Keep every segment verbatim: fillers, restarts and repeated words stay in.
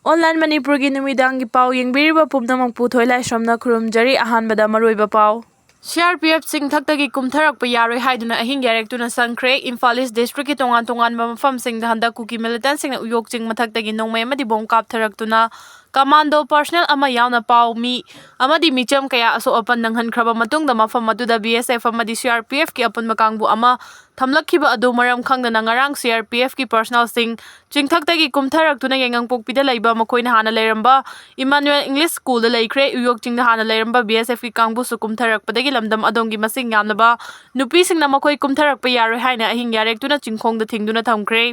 Online ꯃꯅꯤꯄꯨꯔꯒꯤ ꯅꯨꯃꯤꯗꯥꯡꯒꯤ ꯄꯥꯎ ꯌꯦꯡꯕꯤꯔꯤꯕ ꯄꯨꯝꯅꯃꯛꯄꯨ ꯊꯣꯏꯂꯥꯏꯁ꯭ꯔꯝꯅ ꯈꯨꯔꯨꯝꯖꯔꯤ꯫ ꯑꯍꯥꯟꯕꯗ ꯃꯔꯨꯑꯣꯏꯕ ꯄꯥꯎ꯫ ꯁꯤ ꯑꯥꯔ ꯄꯤ ꯑꯦꯐ ꯆꯤꯡꯊꯛꯇꯒꯤ ꯀꯨꯝꯊꯔꯛꯄ ꯌꯥꯔꯣꯏ ꯍꯥꯏꯗꯨꯅ ꯑꯍꯤꯡ ꯌꯥꯔꯦꯛꯇꯨꯅ ꯆꯪꯈ꯭ꯔꯦ꯫ ꯏꯝꯐꯥꯜ ꯏꯁ ꯗꯤꯁꯇ꯭ꯔꯤꯛꯀꯤ ꯇꯣꯉꯥꯟ ꯇꯣꯉꯥꯟꯕ ꯃꯐꯝꯁꯤꯡꯗ ꯍꯟꯗꯛ ꯀꯨꯀꯤ ꯃꯤꯂꯤꯇꯦꯟꯁꯤꯡꯅ ꯎꯌꯣꯛ ꯆꯤꯡ ꯃꯊꯛꯇꯒꯤ ꯅꯣꯡꯃꯩ ꯑꯃꯗꯤ ꯕꯣꯝ ꯀꯥꯞꯊꯔꯛꯇꯨꯅ ꯀꯃꯥꯟꯗꯣ ꯄꯔꯁꯅꯦꯜ ꯑꯃ ꯌꯥꯎꯅ ꯄꯥꯎ ꯃꯤ ꯑꯃꯗꯤ ꯃꯤꯆꯝ ꯀꯌꯥ ꯑꯁꯣꯛ ꯑꯄꯟ ꯅꯪꯍꯟꯈ꯭ꯔꯕ ꯃꯇꯨꯡꯗ ꯃꯐꯝ ꯑꯗꯨꯗ ꯕꯤ ꯑꯦꯁ ꯑꯦꯐ ꯑꯃꯗꯤ ꯁꯤ ꯑꯥꯔ ꯄꯤ ꯑꯦꯐꯀꯤ ꯑꯄꯨꯟꯕ ꯀꯥꯡꯕꯨ ꯑꯃ ꯊꯝꯂꯛꯈꯤꯕ ꯑꯗꯨ ꯃꯔꯝ ꯈꯪꯗꯅ ꯉꯔꯥꯡ ꯁꯤ ꯑꯥꯔ ꯄꯤ ꯑꯦꯐꯀꯤ ꯄꯔꯁꯅꯦꯜꯁꯤꯡ ꯆꯤꯡꯊꯛꯇꯒꯤ ꯀꯨꯝꯊꯔꯛꯇꯨꯅ ꯌꯥꯏꯉꯪꯄꯣꯛꯄꯤꯗ ꯂꯩꯕ ꯃꯈꯣꯏꯅ ꯍꯥꯟꯅ ꯂꯩꯔꯝꯕ ꯏꯃꯥꯅꯨꯑꯦꯜ ꯏꯪꯂꯤꯁ ꯁ꯭ꯀꯨꯜꯗ ꯂꯩꯈ꯭ꯔꯦ꯫ ꯎꯌꯣꯛ ꯆꯤꯡꯗ ꯍꯥꯟꯅ ꯂꯩꯔꯝꯕ ꯕꯤ ꯑꯦꯁ ꯑꯦꯐꯀꯤ ꯀꯥꯡꯕꯨꯁꯨ ꯀꯨꯝꯊꯔꯛꯄꯗꯒꯤ ꯂꯝꯗꯝ ꯑꯗꯣꯝꯒꯤ ꯃꯁꯤꯡ ꯌꯥꯝꯂꯕ ꯅꯨꯄꯤꯁꯤꯡꯅ ꯃꯈꯣꯏ ꯀꯨꯝꯊꯔꯛꯄ ꯌꯥꯔꯣꯏ ꯍꯥꯏꯅ ꯑꯍꯤꯡ ꯌꯥꯔꯦꯛꯇꯨꯅ ꯆꯤꯡꯈꯣꯡꯗ ꯊꯤꯡꯗꯨꯅ ꯊꯝꯈ꯭ꯔꯦ꯫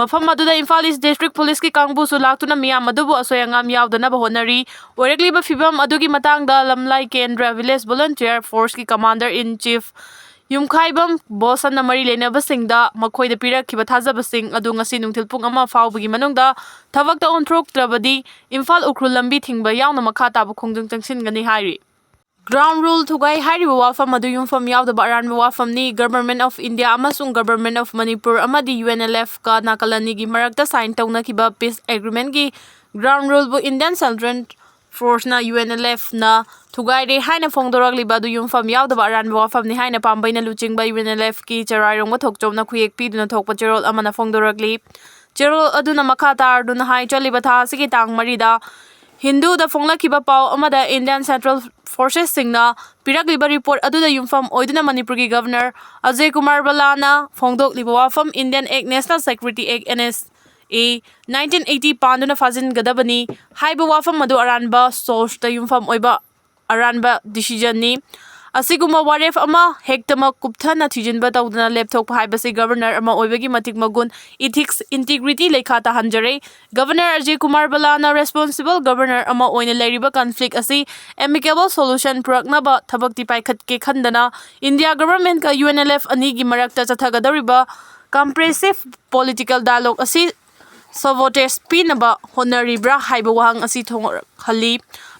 ꯃꯐꯝ ꯑꯗꯨꯗ ꯏꯝꯐꯥꯜ ꯏꯁ ꯗꯤꯁꯇ꯭ꯔꯤꯛ ꯄꯨꯂꯤꯁꯀꯤ ꯀꯥꯡꯕꯨꯁꯨ ꯂꯥꯛꯇꯨꯅ ꯃꯤꯌꯥꯝ ꯑꯗꯨꯕꯨ ꯑꯁꯣꯏ ꯑꯉꯥꯝ ꯌꯥꯎꯗꯅꯕ ꯍꯣꯠꯅꯔꯤ꯫ ꯑꯣꯏꯔꯛꯂꯤꯕ ꯐꯤꯕꯝ ꯑꯗꯨꯒꯤ ꯃꯇꯥꯡꯗ ꯂꯝꯂꯥꯏ ꯀꯦꯟꯗ꯭ꯔ ꯚꯤꯂꯦꯖ ꯚꯣꯂꯨꯟꯇꯤꯌꯔ ꯐꯣꯔꯁꯀꯤ ꯀꯃꯥꯟꯗꯔ ꯏꯟ ꯆꯤꯐ ꯌꯨꯝꯈꯥꯏꯕꯝ ꯕꯣꯁꯟꯅ ꯃꯔꯤ ꯂꯩꯅꯕꯁꯤꯡꯗ ꯃꯈꯣꯏꯗ ꯄꯤꯔꯛꯈꯤꯕ ꯊꯥꯖꯕꯁꯤꯡ ꯑꯗꯨ ꯉꯁꯤ ꯅꯨꯡꯊꯤꯜ ꯄꯨꯡ ꯑꯃ ꯐꯥꯎꯕꯒꯤ ꯃꯅꯨꯡꯗ ꯊꯕꯛꯇ ꯑꯣꯟꯊꯣꯛꯇ꯭ꯔꯕꯗꯤ ꯏꯝꯐꯥꯜ ꯎꯈ꯭ꯔꯨꯜ ꯂꯝꯕꯤ ꯊꯤꯡꯕ ꯌꯥꯎꯅ ꯃꯈꯥ ꯇꯥꯕ ꯈꯣꯡꯖꯪ ꯆꯪꯁꯤꯟꯒꯅꯤ ꯍꯥꯏꯔꯤ꯫ Ground rule ꯊꯨꯒꯥꯏ ꯍꯥꯏꯔꯤꯕ ꯋꯥꯐꯝ ꯑꯗꯨ ꯌꯨꯝꯐꯝ ꯌꯥꯎꯗꯕ ꯑꯔꯥꯟꯕ ꯋꯥꯐꯝꯅꯤ꯫ Government of India ꯑꯃꯁꯨꯡ Government of Manipur ꯑꯃꯗꯤ ꯌꯨ ꯑꯦꯟ ꯑꯦꯜ ꯑꯦꯐꯀ ꯅꯥꯀꯜ ꯑꯅꯤꯒꯤ ꯃꯔꯛꯇ sign ꯇꯧꯅꯈꯤꯕ peace agreementꯀꯤ ground ruleꯕꯨ Indian Central Forceꯅ, ꯌꯨ ꯑꯦꯟ ꯑꯦꯜ ꯑꯦꯐꯅ ꯊꯨꯒꯥꯏꯔꯦ ꯍꯥꯏꯅ ꯐꯣꯡꯗꯣꯔꯛꯂꯤꯕ ꯑꯗꯨ ꯌꯨꯝꯐꯝ ꯌꯥꯎꯗꯕ ꯑꯔꯥꯟꯕ ꯋꯥꯐꯝꯅꯤ ꯍꯥꯏꯅ ꯄꯥꯝꯕꯩꯅ ꯂꯨꯆꯤꯡꯕ ꯌꯨ ꯑꯦꯟ ꯑꯦꯜ ꯑꯦꯐꯀꯤ ꯆꯔꯥꯏꯔꯣꯡꯕ ꯊꯣꯛꯆꯣꯝꯅ ꯈꯨꯌꯦꯛ ꯄꯤꯗꯨꯅ ꯊꯣꯛꯄ ꯆꯦꯔꯣꯜ ꯑꯃꯅ ꯐꯣꯡꯗꯣꯔꯛꯂꯤ꯫ ꯆꯦꯔꯣꯜ ꯑꯗꯨꯅ ꯃꯈꯥ ꯇꯥꯔꯗꯨꯅ ꯍꯥꯏ, ꯆꯠꯂꯤꯕ ꯊꯥ ꯑꯁꯤꯒꯤ ꯇꯥꯡ ꯃꯔꯤꯗ ꯍꯤꯟꯗꯨꯗ ꯐꯣꯡꯂꯛꯈꯤꯕ ꯄꯥꯎ ꯑꯃꯗ Indian Central Forcesꯁꯤꯡꯅ ꯄꯤꯔꯛꯂꯤꯕ report ꯑꯗꯨꯗ ꯌꯨꯝꯐꯝ ꯑꯣꯏꯗꯨꯅ ꯃꯅꯤꯄꯨꯔꯒꯤ Governor ꯑꯖꯌ ꯀꯨꯃꯥꯔ ꯕꯂꯥꯅ ꯐꯣꯡꯗꯣꯛꯂꯤꯕ ꯋꯥꯐꯝ Indian Act, National Security Act, N S A, nineteen eighty ꯄꯥꯟꯗꯨꯅ ꯐꯥꯖꯤꯟꯒꯗꯕꯅꯤ ꯍꯥꯏꯕ ꯋꯥꯐꯝ ꯑꯗꯨ ꯑꯔꯥꯟꯕ sourceꯇ ꯌꯨꯝꯐꯝ ꯑꯣꯏꯕ ꯑꯔꯥꯟꯕ decisionꯅꯤ꯫ ꯑꯁꯤꯒꯨꯝꯕ ꯋꯥꯔꯦꯞ ꯑꯃ ꯍꯦꯛꯇꯃꯛ ꯀꯨꯞꯊꯅ ꯊꯤꯖꯤꯟꯕ ꯇꯧꯗꯅ ꯂꯦꯞꯊꯣꯛꯄ ꯍꯥꯏꯕꯁꯤ Governor ꯑꯃ ꯑꯣꯏꯕꯒꯤ ꯃꯇꯤꯛ ꯃꯒꯨꯟ, ethics, integrity ꯂꯩꯈꯥ ꯇꯥꯍꯟꯖꯔꯦ꯫ Governor Ajay Kumar ꯕꯂꯥꯅ responsible Governor ꯑꯃ ꯑꯣꯏꯅ ꯂꯩꯔꯤꯕ conflict ꯑꯁꯤ amicable solution ꯄꯨꯔꯛꯅꯕ ꯊꯕꯛꯇꯤ ꯄꯥꯏꯈꯠꯀꯦ ꯈꯟꯗꯅ India Governmentꯀ U N L F ꯑꯅꯤꯒꯤ ꯃꯔꯛꯇ ꯆꯠꯊꯒꯗꯧꯔꯤꯕ comprehensive political dialogue ꯑꯁꯤ sabotage ꯄꯤꯅꯕ ꯍꯣꯠꯅꯔꯤꯕ꯭ꯔꯥ ꯍꯥꯏꯕ ꯋꯥꯍꯪ ꯑꯁꯤ ꯊꯣꯔꯛꯍꯜꯂꯤ꯫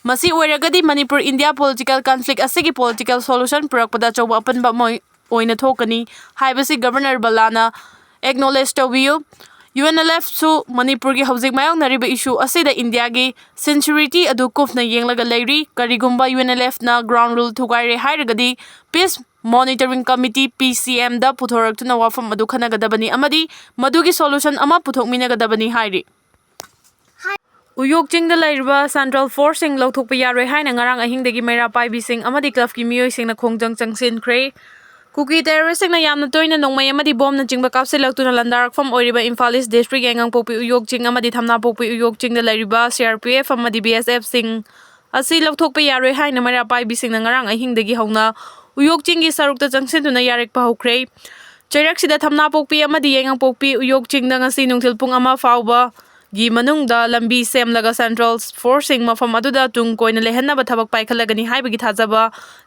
ꯃꯁꯤ ꯑꯣꯏꯔꯒꯗꯤ ꯃꯅꯤꯄꯨꯔ India political conflict ꯑꯁꯤꯒꯤ political solution ꯄꯨꯔꯛꯄꯗ ꯑꯆꯧꯕ ꯑꯄꯟꯕ ꯑꯃ ꯑꯣꯏꯅ ꯊꯣꯛꯀꯅꯤ ꯍꯥꯏꯕꯁꯤ Governor ꯕꯂꯥꯅ acknowledge ꯇꯧꯕꯤꯌꯨ꯫ UNLFꯁꯨ ꯃꯅꯤꯄꯨꯔꯒꯤ ꯍꯧꯖꯤꯛ ꯃꯥꯌꯣꯛꯅꯔꯤꯕ issue ꯑꯁꯤꯗ ꯏꯟꯗꯤꯌꯥꯒꯤ sincerity ꯑꯗꯨ ꯀꯨꯞꯅ ꯌꯦꯡꯂꯒ ꯂꯩꯔꯤ꯫ ꯀꯔꯤꯒꯨꯝꯕ UNLFꯅ ground rule ꯊꯨꯒꯥꯏꯔꯦ ꯍꯥꯏꯔꯒꯗꯤ peace monitoring committee, PCMꯗ ꯄꯨꯊꯣꯔꯛꯇꯨꯅ ꯋꯥꯐꯝ ꯑꯗꯨ ꯈꯟꯅꯒꯗꯕꯅꯤ ꯑꯃꯗꯤ ꯃꯗꯨꯒꯤ solution ꯑꯃ ꯄꯨꯊꯣꯛꯃꯤꯟꯅꯒꯗꯕꯅꯤ ꯍꯥꯏꯔꯤ꯫ ꯎꯌꯣꯛ ꯆꯤꯡꯗ ꯂꯩꯔꯤꯕ central forceꯁꯤꯡ ꯂꯧꯊꯣꯛꯄ ꯌꯥꯔꯣꯏ ꯍꯥꯏꯅ ꯉꯔꯥꯡ ꯑꯍꯤꯡꯗꯒꯤ ꯃꯩꯔꯥ ꯄꯥꯏꯕꯤꯁꯤꯡ ꯑꯃꯗꯤ clubꯀꯤ ꯃꯤꯑꯣꯏꯁꯤꯡꯅ ꯈꯣꯡꯖꯪ ꯆꯪꯁꯤꯟꯈ꯭ꯔꯦ꯫ ꯀꯨꯀꯤ terroristꯁꯤꯡꯅ ꯌꯥꯝꯅ ꯇꯣꯏꯅ ꯅꯣꯡꯃꯩ ꯑꯃꯗꯤ bombꯅꯆꯤꯡꯕ ꯀꯥꯞꯁꯤꯜꯂꯛꯇꯨꯅ ꯂꯥꯟꯗꯥꯔꯛꯐꯝ ꯑꯣꯏꯔꯤꯕ ꯏꯝꯐꯥꯜ East district ꯌꯥꯏꯉꯪꯄꯣꯛꯄꯤ ꯎꯌꯣꯛ ꯆꯤꯡ ꯑꯃꯗꯤ ꯊꯝꯅꯥꯄꯣꯛꯄꯤ ꯎꯌꯣꯛ ꯆꯤꯡꯗ ꯂꯩꯔꯤꯕ CRPF ꯑꯃꯗꯤ BSFꯁꯤꯡ ꯑꯁꯤ ꯂꯧꯊꯣꯛꯄ ꯌꯥꯔꯣꯏ ꯍꯥꯏꯅ ꯃꯩꯔꯥ ꯄꯥꯏꯕꯤꯁꯤꯡꯅ ꯉꯔꯥꯡ ꯑꯍꯤꯡꯗꯒꯤ ꯍꯧꯅ ꯎꯌꯣꯛ ꯆꯤꯡꯒꯤ ꯁꯔꯨꯛꯇ ꯆꯪꯁꯤꯟꯗꯨꯅ ꯌꯥꯔꯦꯛꯄ ꯍꯧꯈ꯭ꯔꯦ꯫ ꯆꯩꯔꯛꯁꯤꯗ ꯊꯝꯅꯥꯄꯣꯛꯄꯤ ꯑꯃꯗꯤ ꯌꯥꯏꯉꯪꯄꯣꯛꯄꯤ ꯎꯌꯣꯛ ꯆꯤꯡꯗ ꯉꯁꯤ ꯅꯨꯡꯊꯤꯜ ꯄꯨꯡ ꯑꯃ ꯐꯥꯎꯕ ꯒꯤ ꯃꯅꯨꯡꯗ ꯂꯝꯕꯤ ꯁꯦꯝꯂꯒ central forceꯁꯤꯡ ꯃꯐꯝ ꯑꯗꯨꯗ ꯇꯨꯡ ꯀꯣꯏꯅ ꯂꯩꯍꯟꯅꯕ ꯊꯕꯛ ꯄꯥꯏꯈꯠꯂꯒꯅꯤ ꯍꯥꯏꯕꯒꯤ ꯊꯥꯖꯕ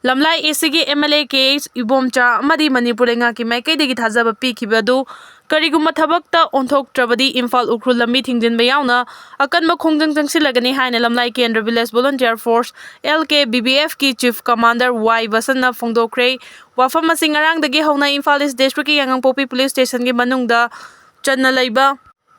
ꯂꯝꯂꯥꯏ ACꯒꯤ MLA ꯀꯦ ꯑꯩꯆ ꯏꯕꯣꯝꯆꯥ ꯑꯃꯗꯤ ꯃꯅꯤꯄꯨꯔ ꯂꯩꯉꯥꯛꯀꯤ ꯃꯥꯏꯀꯩꯗꯒꯤ ꯊꯥꯖꯕ ꯄꯤꯈꯤꯕ ꯑꯗꯨ ꯀꯔꯤꯒꯨꯝꯕ ꯊꯕꯛꯇ ꯑꯣꯟꯊꯣꯛꯇ꯭ꯔꯕꯗꯤ ꯏꯝꯐꯥꯜ ꯎꯈ꯭ꯔꯨꯜ ꯂꯝꯕꯤ ꯊꯤꯡꯖꯤꯟꯕ ꯌꯥꯎꯅ ꯑꯀꯟꯕ ꯈꯣꯡꯖꯪ ꯆꯪꯁꯤꯜꯂꯒꯅꯤ ꯍꯥꯏꯅ ꯂꯝꯂꯥꯏ ꯀꯦꯟꯗ꯭ꯔ village volunteer force, LKVVFꯀꯤ chief commander ꯋꯥꯏ ꯕꯁꯟꯅ ꯐꯣꯡꯗꯣꯛꯈ꯭ꯔꯦ꯫ ꯋꯥꯐꯝ ꯑꯁꯤ ꯉꯔꯥꯡꯗꯒꯤ ꯍꯧꯅ ꯏꯝꯐꯥꯜ East districtꯀꯤ ꯌꯥꯏꯉꯪꯄꯣꯛꯄꯤ police stationꯒꯤ ꯃꯅꯨꯡꯗ ꯆꯟꯅ ꯂꯩꯕ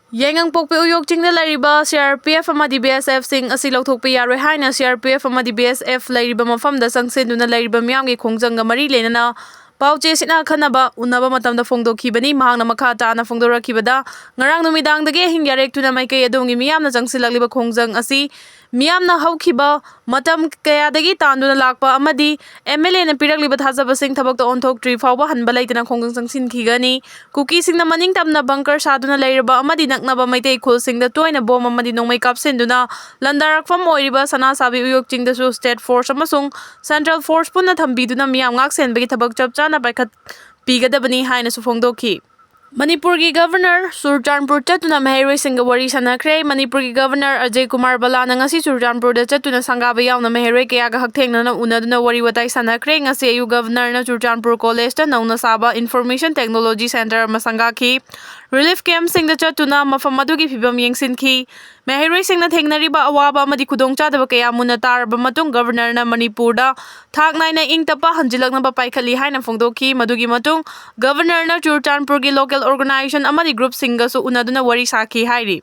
ꯌꯥꯏꯉꯪꯄꯣꯛꯄꯤ ꯎꯌꯣꯛ ꯆꯤꯡꯗ ꯂꯩꯔꯤꯕ CRPF ꯑꯃꯗꯤ BSFꯁꯤꯡ ꯑꯁꯤ ꯂꯧꯊꯣꯛꯄ ꯌꯥꯔꯣꯏ ꯍꯥꯏꯅ CRPF ꯑꯃꯗꯤ BSF ꯂꯩꯔꯤꯕ ꯃꯐꯝꯗ ꯆꯪꯁꯤꯟꯗꯨꯅ ꯂꯩꯔꯤꯕ ꯃꯤꯌꯥꯝꯒꯤ ꯈꯣꯡꯖꯪꯒ ꯃꯔꯤ ꯂꯩꯅꯅ ꯄꯥꯎ ꯆꯦ ꯁꯤꯠꯅ ꯈꯟꯅꯕ ꯎꯅꯕ ꯃꯇꯝꯗ ꯐꯣꯡꯗꯣꯛꯈꯤꯕꯅꯤ꯫ ꯃꯍꯥꯛꯅ ꯃꯈꯥ ꯇꯥꯅ ꯐꯣꯡꯗꯣꯔꯛꯈꯤꯕꯗ, ꯉꯔꯥꯡ ꯅꯨꯃꯤꯗꯥꯡꯗꯒꯤ ꯑꯍꯤꯡ ꯌꯥꯔꯦꯛꯇꯨꯅ ꯃꯥꯏꯀꯩ ꯑꯗꯣꯝꯒꯤ ꯃꯤꯌꯥꯝꯅ ꯆꯪꯁꯤꯜꯂꯛꯂꯤꯕ ꯈꯣꯡꯖꯪ ꯑꯁꯤ ꯃꯤꯌꯥꯝꯅ ꯍꯧꯈꯤꯕ ꯃꯇꯝ ꯀꯌꯥꯗꯒꯤ ꯇꯥꯟꯗꯨꯅ ꯂꯥꯛꯄ ꯑꯃꯗꯤ MLAꯅ ꯄꯤꯔꯛꯂꯤꯕ ꯊꯥꯖꯕꯁꯤꯡ ꯊꯕꯛꯇ ꯑꯣꯟꯊꯣꯛꯇ꯭ꯔꯤ ꯐꯥꯎꯕ ꯍꯟꯕ ꯂꯩꯇꯅ ꯈꯣꯡꯖꯪ ꯆꯪꯁꯤꯟꯈꯤꯒꯅꯤ꯫ ꯀꯨꯀꯤꯁꯤꯡꯅ ꯃꯅꯤꯡ ꯇꯝꯅ bunker ꯁꯥꯗꯨꯅ ꯂꯩꯔꯕ ꯑꯃꯗꯤ ꯅꯛꯅꯕ ꯃꯩꯇꯩ ꯈꯨꯜꯁꯤꯡꯗ ꯇꯣꯏꯅ bomb ꯑꯃꯗꯤ ꯅꯣꯡꯃꯩ ꯀꯥꯞꯁꯤꯟꯗꯨꯅ ꯂꯥꯟꯗꯥꯔꯛꯐꯝ ꯑꯣꯏꯔꯤꯕ ꯁꯅꯥꯁꯥꯕꯤ ꯎꯌꯣꯛ ꯆꯤꯡꯗꯁꯨ state force ꯑꯃꯁꯨꯡ central force ꯄꯨꯟꯅ ꯊꯝꯕꯤꯗꯨꯅ ꯃꯤꯌꯥꯝ ꯉꯥꯛ ꯁꯦꯟꯕꯒꯤ ꯊꯕꯛ ꯆꯞ ꯆꯥꯅ ꯄꯥꯏꯈꯠꯄꯤꯒꯗꯕꯅꯤ ꯍꯥꯏꯅꯁꯨ ꯐꯣꯡꯗꯣꯛꯈꯤ꯫ ꯃꯅꯤꯄꯨꯔꯒꯤ governor ꯆꯨꯔꯆꯥꯟꯄꯨꯔ ꯆꯠꯇꯨꯅ ꯃꯍꯩꯔꯣꯏꯁꯤꯡꯒ ꯋꯥꯔꯤ ꯁꯥꯟꯅꯈ꯭ꯔꯦ꯫ ꯃꯅꯤꯄꯨꯔꯒꯤ governor ꯑꯖꯌ ꯀꯨꯃꯥꯔ ꯚꯜꯂꯥꯅ ꯉꯁꯤ ꯆꯨꯔꯆꯥꯟꯄꯨꯔꯗ ꯆꯠꯇꯨꯅ ꯁꯪꯒꯥꯕ ꯌꯥꯎꯅ ꯃꯍꯩꯔꯣꯏ ꯀꯌꯥꯒ ꯍꯛꯊꯦꯡꯅꯅ ꯎꯅꯗꯨꯅ ꯋꯥꯔꯤ ꯋꯥꯇꯥꯏ ꯁꯥꯟꯅꯈ꯭ꯔꯦ꯫ ꯉꯁꯤ ꯑꯌꯨꯛ governorꯅ ꯆꯨꯔꯆꯥꯟꯄꯨꯔ collegeꯇ ꯅꯧꯅ ꯁꯥꯕ information technology centre ꯑꯃ ꯁꯪꯒꯥꯈꯤ꯫ ꯔꯤꯂꯤꯐ ꯀꯦꯝꯞꯁꯤꯡꯗ ꯆꯠꯇꯨꯅ ꯃꯐꯝ ꯑꯗꯨꯒꯤ ꯐꯤꯕꯝ ꯌꯦꯡꯁꯤꯟꯈꯤ꯫ ꯃꯍꯩꯔꯣꯏꯁꯤꯡꯅ ꯊꯦꯡꯅꯔꯤꯕ ꯑꯋꯥꯕ ꯑꯃꯗꯤ ꯈꯨꯗꯣꯡꯆꯥꯗꯕ ꯀꯌꯥ ꯃꯨꯟꯅ ꯇꯥꯔꯕ ꯃꯇꯨꯡ, ꯒꯕꯔꯅꯔꯅ ꯃꯅꯤꯄꯨꯔꯗ ꯊꯥꯛ ꯅꯥꯏꯅ ꯏꯪ ꯇꯞꯄ ꯍꯟꯖꯤꯜꯂꯛꯅꯕ ꯄꯥꯏꯈꯠꯂꯤ ꯍꯥꯏꯅ ꯐꯣꯡꯗꯣꯛꯈꯤ꯫ ꯃꯗꯨꯒꯤ ꯃꯇꯨꯡ, ꯒꯕꯔꯅꯔꯅ ꯆꯨꯔꯆꯥꯟꯄꯨꯔꯒꯤ ꯂꯣꯀꯦꯜ ꯑꯣꯔꯒꯅꯥꯏꯖꯦꯁꯟ ꯑꯃꯗꯤ ꯒ꯭ꯔꯨꯞꯁꯤꯡꯒꯁꯨ ꯎꯅꯗꯨꯅ ꯋꯥꯔꯤ ꯁꯥꯈꯤ ꯍꯥꯏꯔꯤ꯫